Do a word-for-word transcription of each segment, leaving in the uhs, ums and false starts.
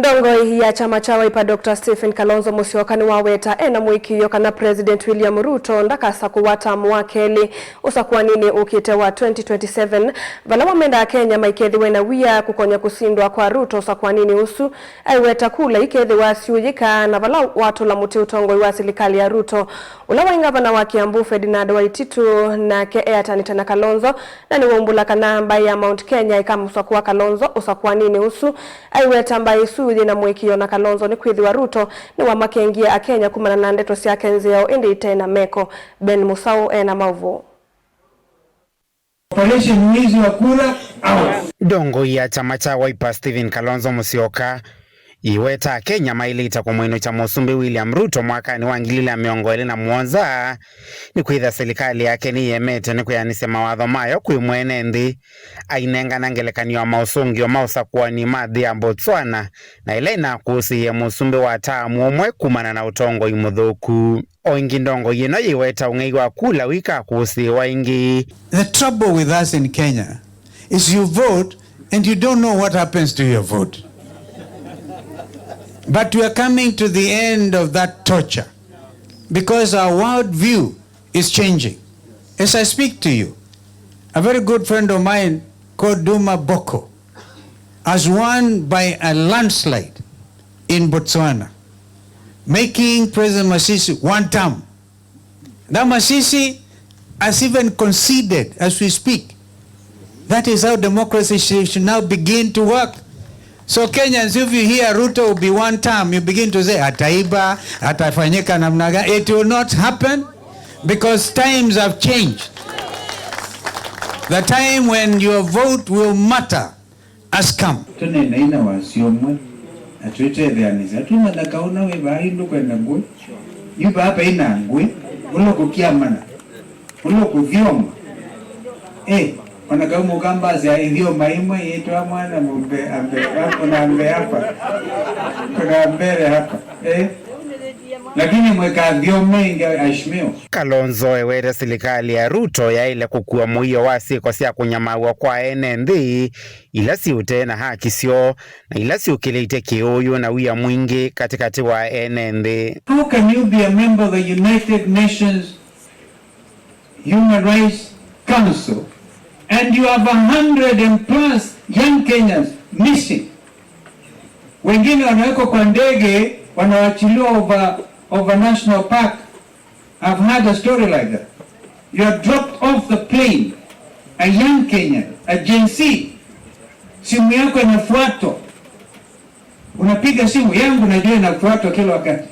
Ndongoi ya kyama kya Wiper, Doctor Stephen Kalonzo Musyoka, nĩwaweta ena mũĩkĩĩo kana President William Ruto ndakasakũwa tamu wa kelĩ ũsakũaninĩ ũkĩte wa twenty twenty-seven, vala wamendaa Kenya maikethĩwe na wia kũkonya kũsindwa kwa Ruto ũsakũaninĩ ũsu. Aiweta kula ikethĩwa syũyĩka na vala watũla mũtĩ ũtongoi wa silikalĩ ya Ruto. Ũla waĩ ngavana wa Kiambu, Ferdinand Waititu, nake eatanĩte na Kalonzo, na nĩwaumbũla kana mbaĩ ya Mount Kenya ĩkamũsakũa Kalonzo ũsakũaninĩ ũsu. Aiweta mbaĩ ĩsu yĩ na mũĩkĩĩo na Kalonzo nĩkwĩthĩwa Ruto nĩwamakengie Akenya kumana na ndeto syake nzeo ĩndĩ ite na meko. Ben Mũsaũ ena maũvoo. Operation Wizi wa Kura, out. Ndongoi ya kyama kya Wiper, Stephen Kalonzo Musyoka, iweta Akenya maĩlĩte kũmwĩnũkya Mũsumbĩ William Ruto mwakanĩ wa ngili ilĩ na mĩongo ĩlĩ na mũonza, nĩkwĩthĩa silikalĩ yake nĩyĩemete nĩ kwĩanĩsya mawatho mayo kwĩ mwene nthĩ, ainengana ngelekany'o ya maũsũngĩo ma ũsakũani ma nthĩ ya Botswana, na ĩla ĩnakũsĩĩe mũsumbĩ wa taamu ũmwe kumana na ũtongoi mũthũku. O ĩngĩ, ndongoi ĩno yĩweta ũng'ei wa kula ũikakũsĩĩwa ĩngĩ. The trouble with us in Kenya is you vote and you don't know what happens to your vote. But we are coming to the end of that torture because our world view is changing. As I speak to you, a very good friend of mine called Duma Boko has won by a landslide in Botswana, making President Masisi one term. Now Masisi has even conceded as we speak. That is how democracy should, should now begin to work. So Kenyans, if you hear Ruto will be one term, you begin to say, "Ataiba, atafanyika namna gani?" It will not happen because times have changed. The time when your vote will matter has come. Tũneenai na wasyo ũmwe, na twĩtetheanĩsya. Twĩmanya kaũ na wĩ vaa yu ndũkwenda ngũĩ. Yu vaa vai na ngũĩ, ũla ũkũkyamana, ũla ũkũthyoma. Eh, ona kau mũkambasya ĩthyoma ĩmwe yĩtwa mwana mũmbe ambe, kuna mbe hapa. Kuna mbele hapa. Eh? Lakini mwĩkathyome ĩngĩ, aheshimiwa. Kalonzo ewete silikalĩ ya Ruto yaĩle kũkua mũio wa syĩko sya kũnyamaw'a kwa ene nthĩ ila syĩ ũtee na haki syoo, na ila syũkĩlĩte kĩũũyũ na wia mwingĩ katĩkatĩ wa ene nthĩ. How can you be a member of the United Nations Human Rights Council and you have a hundred and plus young Kenyans missing? Wengine wanawekwa kwa ndege, wanawachiliwa over, over national park. I've heard a story like that. You are dropped off the plane, a young Kenyan, a Gen Z. Simu yako inafuatwa. Unapiga simu, yangu najua inafuatwa kila wakati.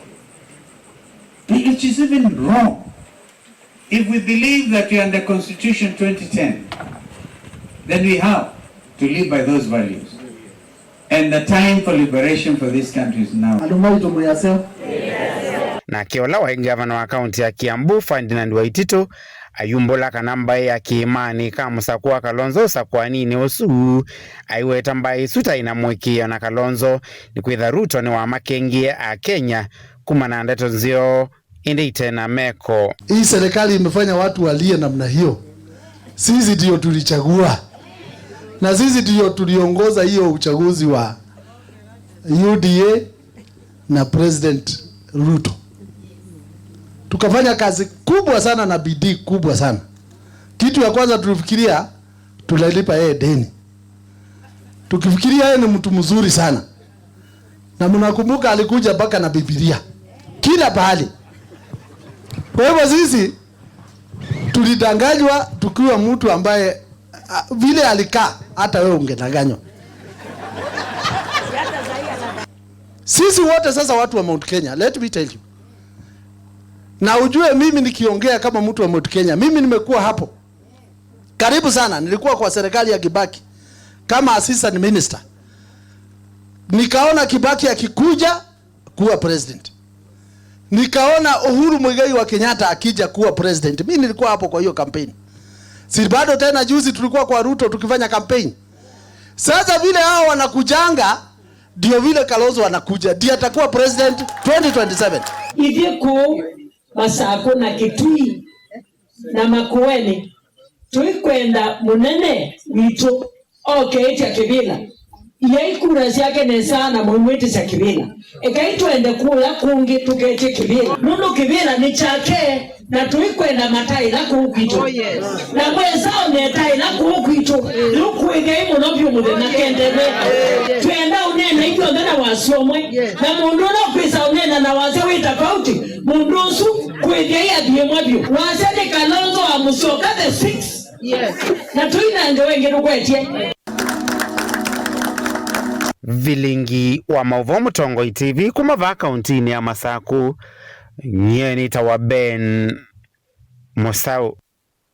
It is even wrong. If we believe that we are under Constitution twenty ten, then we have to live by those values. And the time for liberation for this country is now. Andũ maitũ mwĩ aseo. Nake ũla waĩ ngavana wa kaunti ya Kiambu, Ferdinand Waititu, ayumbũla kana mbaĩ ya kĩĩmanĩ ĩkamũsakũa Kalonzo ũsakũaninĩ ũsu. Aiweta mbaĩ ĩsu ta ĩna mũĩkĩĩo na Kalonzo, nĩkwĩtha Ruto nĩwamakengie Akenya kumana na ndeto nzeo ĩndĩ ite na meko. Hii serikali imefanya watu walie namna hiyo. Sisi ndio tulichagua. Na sisi ndio tuliongoza hiyo uchaguzi wa U D A na President Ruto. Tukafanya kazi kubwa sana na bidii kubwa sana. Kitu ya kwanza tulifikiria tunalipa yeye deni. Tukifikiria yeye ni mtu mzuri sana. Na mnakumbuka alikuja mpaka na Biblia. Kila pahali. Kwa hivyo sisi tulidanganywa tukiwa mtu ambaye, ah, vile alikaa, hata wewe ungedanganywa. Sisi wote sasa watu wa Mount Kenya, let me tell you. Na ujue mimi nikiongea kama mtu wa Mount Kenya, mimi nimekuwa hapo. Karibu sana, nilikuwa kwa serikali ya Kibaki kama assistant minister. Nikaona Kibaki akikuja kuwa president. Nikaona Uhuru Muigai wa Kenyatta akija kuwa president. Mimi nilikuwa hapo kwa hiyo campaign. Si bado tena juzi tulikuwa kwa Ruto tukifanya campaign. Sasa vile hao wanakujanga, ndio vile Kalonzo anakuja. Ndiye atakuwa president twenty twenty-seven. Ithyĩ kũu Masakũ na Kitui na Makueni, tũikwenda mũnene witũ oke ĩtya kĩvĩla. Iai kura syake nesa na mũimwĩtĩsya kĩvĩla. Ekai twende kũya kũngĩ tũketye kĩvĩla. Nũndũ kĩvĩla nĩ kyake, na tũikwenda mataĩla kũu kwitũ. Oh, yes. Na mwesa onetaĩla kũu kwitũ. Rĩu kwĩthei mũno vyũ mũthenya kendeve. Twenda ũneena ithyonthe na wasya ũmwe. Yes. Na mũndũ ũla ũkwĩsa ũneena na wasya wĩ tofauti, mũndũ ũsu kwĩthei athi ĩmwe vyũ. Wasya nĩ Kalonzo wa Musyoka the six. Yes. Na tũinange wengĩ tũkwetye. Vilingi wa maũvoo Mũtongoi T V kuma vaa kauntinĩ ya Masaku, nyie nĩtawa Ben Mũsaũ.